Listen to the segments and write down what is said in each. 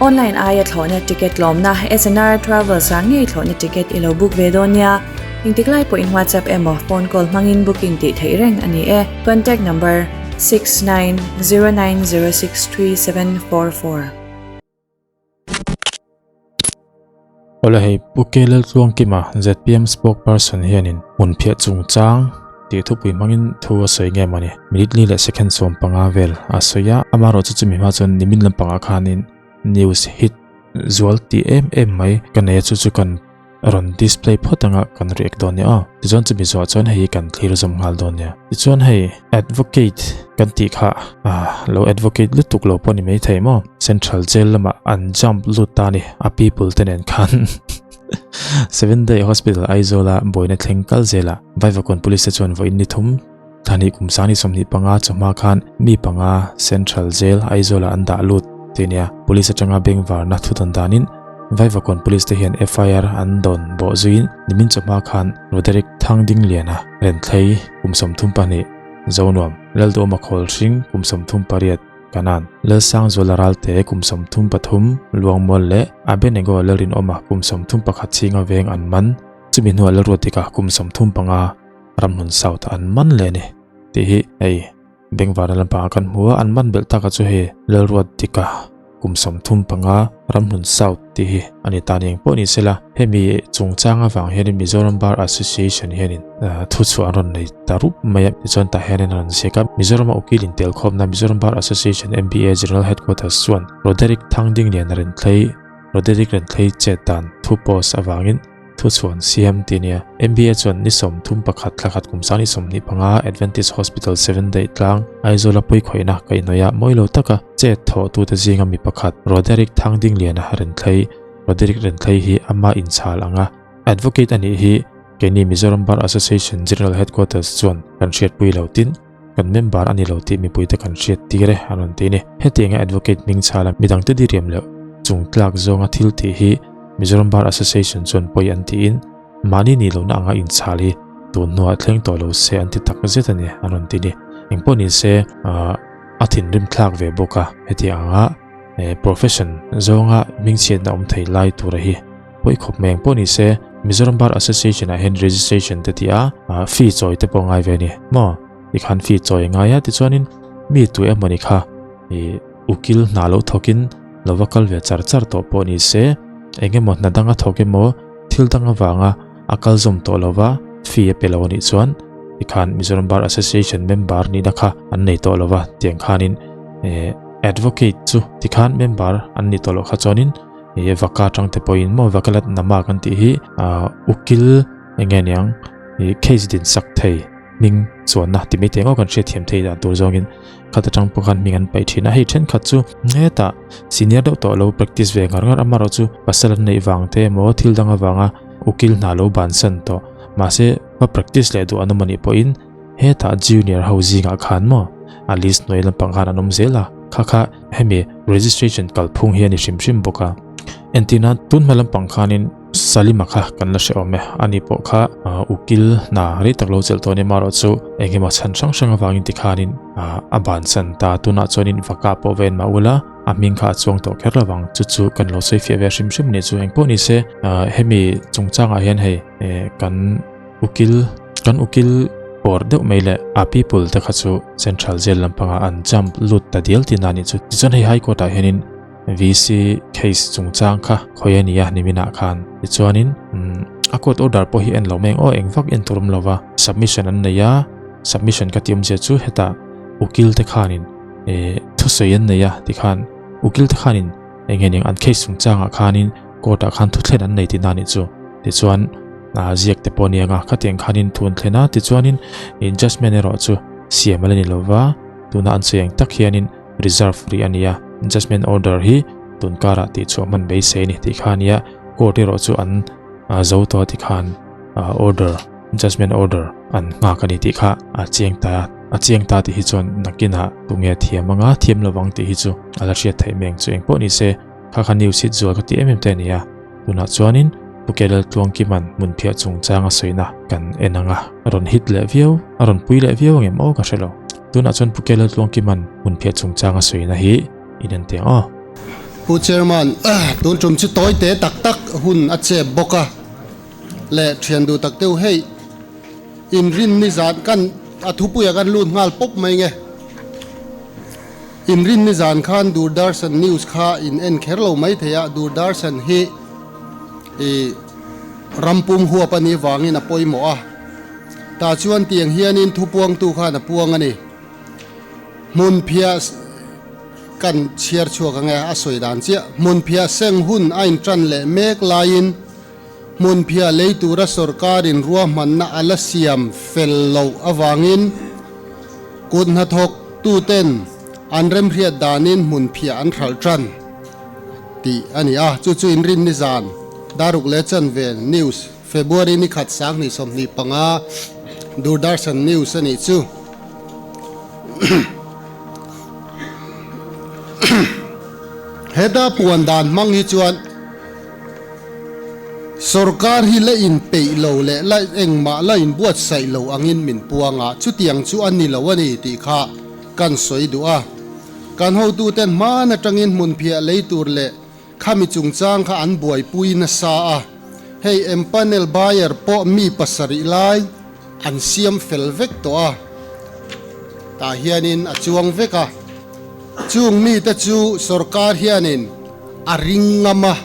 Online aia thlawhna ticket tlawmna SNR Travels ah ngei thlawhna ticket i lo book ve dawn nia. Engtik lai pawhin WhatsApp emaw phone call hmangin booking tih theih reng a ni e. Contact number, 6909063744. Awle hei Pu K Laltluangkima zpm spokesperson hianin hmunphiah chungchang tih thupui hmangin thu a sawi nge mawni minute li leh second 15 vel a sawi a, amaherawhchu chumi hma chuan nimin lampangah khanin news hit zual tih em em mai ka nei a chu chu kan rawn display phawt anga kan react dawn nia aw. Tichuan chumi zawh chuan hei hi kan thlir zawm nghal dawn nia. Tichuan hei advocate kan tih kha ah lo advocate lutuk lo pawh ni mai thei maw. Central jail lamah an jump lut ta a ni a people te nen khan Seven Day Hospital Aizawl a buaina thleng kal zel a Vaivakawn police te chuan vawiin ni thum thla kum sangni 25 chawhma khan mi panga Central Jail Aizawl ah an dah lut tih nia. Police atanga bengvarna thu dawn danin Vaivakawn Police te hian FIR an dawn bawh zuiin nimin chawhma khan Roderick Thangdingliana Renthlei kum 32 Zonuam Lalduhawma Khawlhring kum 38 Kanan Lalsangzuala Ralte kum 33 Luangmual leh Abenego Lalrinawma kum 31 chhinga veng an man chumi hnuah Lalruatika kum 35 Ramhlun South an man leh a ni tih hi hei Bengvara lampangah kan hmu a, an man belh taka chu hei Lalruatdika kum 35 Ramhlun South tih hi a ni ta ni engpawh ni sela hemi chungchang avang hianin Mizoram Bar Association hianin thuchhuah an rawn nei ta rup mai a, tichuan tah hianin a rawn ziak a, Mizorama ukil intelkhawmna Mizoram Bar Association MBA General Headquarters chuan Roderick Thangdingliana Renthlei Roderick Renthlei chet dan thu post avangin Thuchhuan siam tih nia. MBA chuan ni 31 thla khat kum sang ni 25 Adventist Hospital Seven Day tlang Aizawl a puikhawihna kaihhnawih ah mawi lo taka chet thawh tute zinga mi pakhat Roderick Thangdingliana Renthlei Roderick Renthlei hi ama inchhal anga Advocate anih hi keini Mizoram Bar Association General Headquarters chuan kan hriatpui lo tin kan member ani lo tih mipuite kan hriat tir e an rawn ti a ni. Hetianga advocate hming chhala midangte diriam loh chung tlak zawnga thil tih hi Mizoram Bar Association chuan pawi an tiin mahni nih lohna anga inchhal hi tun hnuah thleng tawh lo se an ti tak zet a ni an rawn ti a ni. Engpawh ni se a thinrim thlak ve bawk a hetiang anga profession zawnga hmingchhiatna awm thei lai tura hi pawi khawp mai engpawh ni se Mizoram Bar Association ah hian registration te tih a fee chawi te pawh ngai ve a ni maw tikhan fee chawi a ngai a tichuanin mi tu emawni kha ih ukil hna lo thawkin lo va kal ve char char tawh pawh ni se engemaw hna danga thawk emaw thil dang avanga a kal zawm tawh lova fee a pe lo anih chuan tikhan Mizoram Bar Association member nihna kha an nei tawh lova tiang khanin eh advocate chu tikhan member an ni tawh loh kha chuanin e vaka tang te pawhin maw vakalat nama kan tih hi ukil enge niang e case din sak thei hming chuanna ti mai te ngawt kan hriat thiam thei dan tur zawngin khat atang pawh khan hming an paih thin a hei thenkhat chu hetah senior deuh tawh lo practice ve ngar ngar amaherawh chu pasal an neih vang te emaw thil dang avanga ukil hna lo bansan tawh mahse va practice leh duh an awm anih pawhin hetah junior ho zingah khan maw a list hnuai lampang khan an awm zel a kha kha hemi registration kalphung hi a ni hrim hrim bawk a entirna tun hma lampang khanin Salima kha kan la hre awm e ani pawh kha ukil hna rei tak lo chelh tawh a ni amaherawh chu engemaw chhan hrang hrang avangin tikhanin a bansan ta tunah chuanin vaka pawh va en mah ula a hming kha a chuang tawh kher lovang chu chu kan lo sawi fiah ve hrim hrim a ni chu engpawh ni se hemi chungchangah hian hei kan ukil kan ukil pawr deuh mai leh a people te kha chu central jail lampangah an jump lut ta dial tihna a nih chu tichuan hei high court ah hianin VC case chungchang kha khawi a ni a niminah khan tichuanin a court order pawh hi en lo mai ang aw eng vak en tur awm lova submission an nei a submission ka tih awmzia chu hetah ukil te khanin eh thusawi an nei a tikhan ukil te khanin eng nge niang an case chungchangah khanin court ah khan thuthlen an nei tihna a nih chu tichuan a ziak te pawh a ni ang a khatiang khanin thu an thlen a tichuanin judgement erawh chu siam a la ni lova tuna an sawi ang tak hianin reserve rih a ni a judgement order hi tun karah tih chhuah hman beisei a ni tih kha a ni a court erawh chu an zo tawh a tikhan order judgement order an nghak a ni tih kha a chiang ta a chiang ta tih hi chuan nakinah tunge thiam anga thiam lovang tih hi chu a la hriat theih mai ang chu engpawh ni se kha kha news hit zual ka ti em em te a ni a tunah chuanin Pu Kelal Tluangkiman hmunphiah chungchang a sawina kan en ang a rawn hit leh viau a rawn pui leh viau ang em aw ka hre lo tunah chuan Pu Kelal Tluangkiman hmunphiah chungchang a sawina hi in en teh ang aw. Pu Chairman, tun tum chu tawi te tak tak hun a chep bawk a le thian duh tak deuh hei inrin ni zan kan a thupuia kan lut nghal pawp mai nge. Inrin ni zan khan Doordarshan news kha in en kher lo mai thei a, Doordarshan hi i rampum huap a nih vangin a pawimawh a, tah chuan tiang hianin thupuangtu khan a puang a ni. Hmunphiah kan chhiar chhuak ang e, a sawi dan chiah. Hmunphiah seng hun a intan leh mek laiin hmunphiah lei tura sorkarin ruahmanna a la siam fel loh avangin kut hnathawk tuten an remhriat danin hmunphiah an hralh tan tih a ni a, chu chu inrin nizan Daruk leh Chanve News February ni khat 2025 Doordarshan News a nih chu. Heta puan dan hmang hi chuan sorkar hi la inpeih lo leh la engmah la inbuatsaih lo angin min puang a, chutiang chu a ni lo a ni tih kha kan sawi duh a. Kan hotuten hman atangin hmunphiah lei tur leh Khami chungchang kha an buaipui nasa a, hei empanel buyer pawh mi pasarih lai an siam fel vek tawh a, tah hianin a chuang vek a. Chung mite chu sorkar hianin a ring ngam a,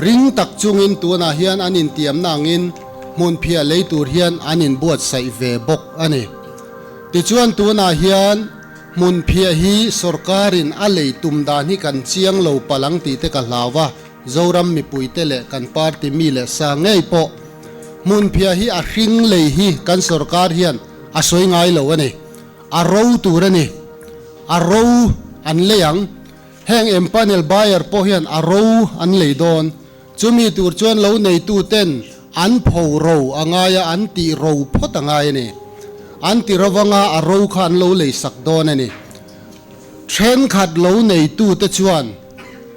ring tak chungin tunah hian an intiamna angin hmunphiah lei tur hian an inbuatsaih ve bawk a ni. Tichuan tunah hian. Hmunphiah hi sorkarin a lei tum dan hi kan chiang lo palh ang tih te ka hlau a, Zoram mipuite leh kan party mi leh sa ngei pawh hmunphiah hi a hring lei hi kan sorkar hian a sawi ngai lo a ni. A ro tur a ni. A ro an lei ang. Heng empanel buyer pawh hian a ro an lei dawn. Chumi tur chuan lo neitu ten an pho ro a ngai a, an tih ro phawt a ngai a ni. An ti ro vanga a ro kha an lo lei sak dawn a ni. Thenkhat lo neitu te chuan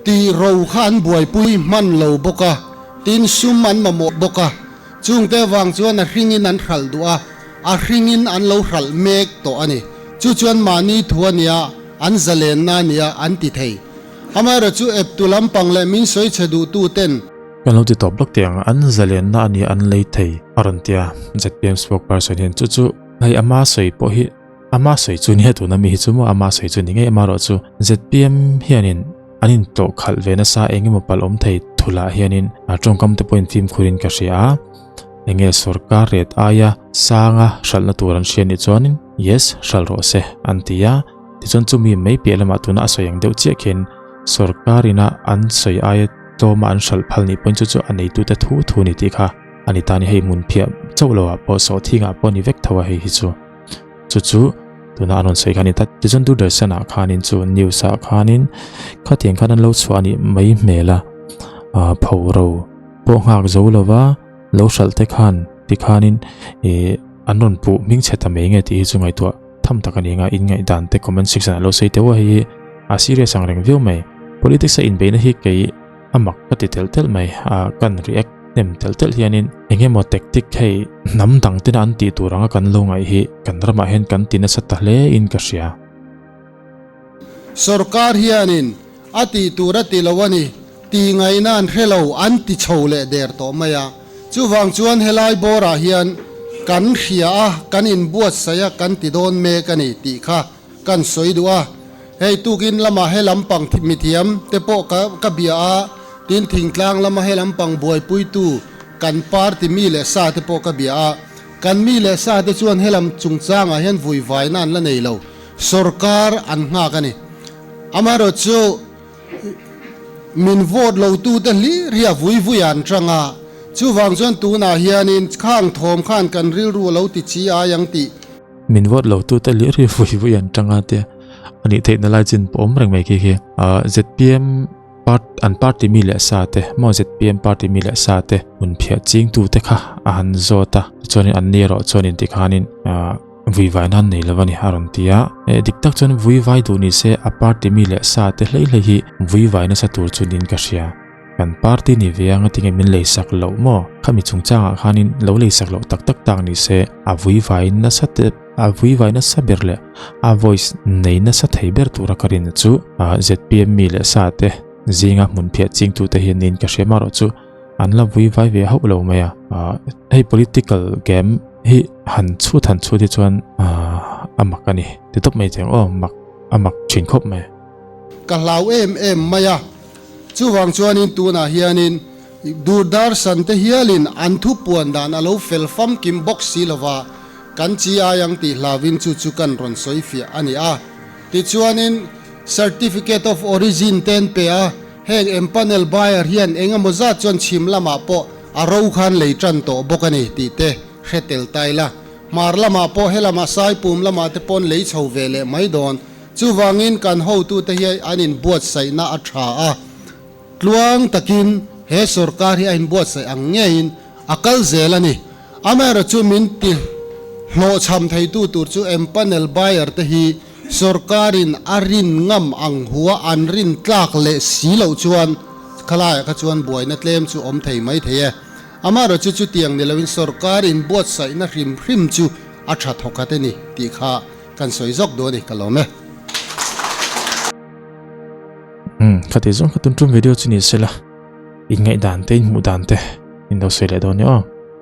tih ro kha an buaipui hman lo bawk a, tin sum an mamawh bawk a. Chungte avang chuan a hringin an hralh duh a, a hringin an lo hralh mek tawh a ni. Chu chuan mahni thu a nia, an zalenna a nia an ti thei. Amaherawh chu eptu lampang leh min sawi chhe duhtu ten. Kan lo ti tawp lawk teh ang, an zalenna a nia an lei thei a rawn ti a, zpm spokesperson hian chu chu hei ama sawi pawh hi ama sawi chu nia tuna mi hi chu maw ama sawi chu ni ngei amaherawh chu zpm hianin an intlawh khalh ve nasa eng emaw palh awm thei thulah hianin a tawngkam te pawhin fimkhurin ka hria a, enge sorkar ret aia sanga hralhna tur an hria nih chuanin yes hralh rawh se an ti a. Tichuan chumi mai piah lamah tuna a sawi ang deuh chiah khian sorkar ina an sawi aia tlawma an hralh phal nih pawhin chu chu a neitute thu thu ni tih kha a ni ta a ni. Hei hmun phiah chauh loah pawh sawhthingah pawh a ni vek tho a hei hi chu chu chu tuna an rawn sawi kha a ni ta. Tichuan Doordarshan ah khanin chu news ah khanin khatiang khan an lo chhuah a nih mai hmel a, ah pho ro pawh nghak zo lova lo hralh te khan tikhanin ih an rawn puh hming chhe ta mai nge tih hi chu ngaihtuah. Tham tak a ni anga in ngaihdan te comment section ah lo sawi teuh a hei hi a serious ang reng viau mai. Politics a inbeihna hi kei a mak ka ti telh telh mai a kan react hnem telh telh hianin eng emaw tactic hei hnam dang tena an tih tur anga kan lo ngaih hi kan ramah hian kan ti nasa ta hle in ka hria. Sorkar hianin a tih tur a ti lo a ni tih ngaihna an hre lo an ti chho leh der tawh mai a. Chuvang chuan helai bawrah hian kan hria a, kan inbuatsaih a, kan ti dawn mek a ni tih kha kan sawi duh a. Hei tukin lamah he lampang mithiam te pawh ka ka bia a, tin thingtlang lama he lampang buaipuitu kan party mi leh sa te pawh ka bia a. Kan mi leh sa te chuan he lam chungchangah hian vuivaina an la nei lo, sorkar an nghak a ni. Amaherawhchu. Min vote lo tute hlir hi a vui vui an tang a, chuvang chuan tunah hianin khang thawm khan kan rilru a lo ti chi ai ang tih. Min vote lo tute hlir hi vui vui an tang a tia a nih theihna lai chin pawh awm reng mai khi khi. Zpm part an party mi leh sa te maw zpm party mi leh sa te hun phiah ching tute kha a han zawt a, tichuanin an ni erawh chuanin tikhanin Vui vai nan nei lo a ni a rawn ti a. Eh dik tak chuan vui vai duh ni se a party mi leh sa te hlei hlei hi vui vai nasa tur chu niin ka hria. Kan party ni ve anga tinge min lei sak loh maw? Khami chungchangah khanin lo lei sak loh tak tak tak ni se a vui vai nasa te a vui vai nasa ber leh a voice nei nasa thei ber tura ka rin chu zpm mi leh sa te. zinga hmun phiah chingtute hi niin ka hria marawh chu an la vui vai ve hauh lo mai a. Hei political game hi han chhut han chhut hi chuan a mak a ni ti tawp mai cheng aw mak a mak thin khawp mai. Ka hlau em em mai a, chuvang chuanin tunah hianin Doordarshan te hialin an thu puan dan a lo fel famkim bawk si lova, kan chi ai ang tih hlauin chu chu kan rawn sawi fiah a ni a. Tichuanin Certificate of Origin te an pe a, heng empanel buyer hian eng emaw zat chuan chhim lamah pawh a ro khan lei tan tawh bawk a ni tih te hre tel ta ila. Hmar lamah pawh helamah Saipum lamah te pawn lei chho ve leh mai dawn. Chuvangin kan hotute hi an inbuatsaihna a tha a, tluang takin he sorkar hi a inbuatsaih ang ngeiin a kal zel a ni. Amaherawhchu min ti hlawhchham theitu tur chu empanel buyer te hi sorkarin a rin ngam ang hua an rin tlak leh si loh chuan khalaiah kha chuan buaina tlem chu awm thei mai thei e. Amaherawhchu chutiang ni loin sorkar inbuatsaihna hrim hrim chu a tha thawkhat a ni tih kha kan sawi zawk duh a ni, ka lawm e. Umm khati zawng kha tun tum video chu ni sela in ngaihdan te in hmuh dan te in lo sawi leh dawn nia aw.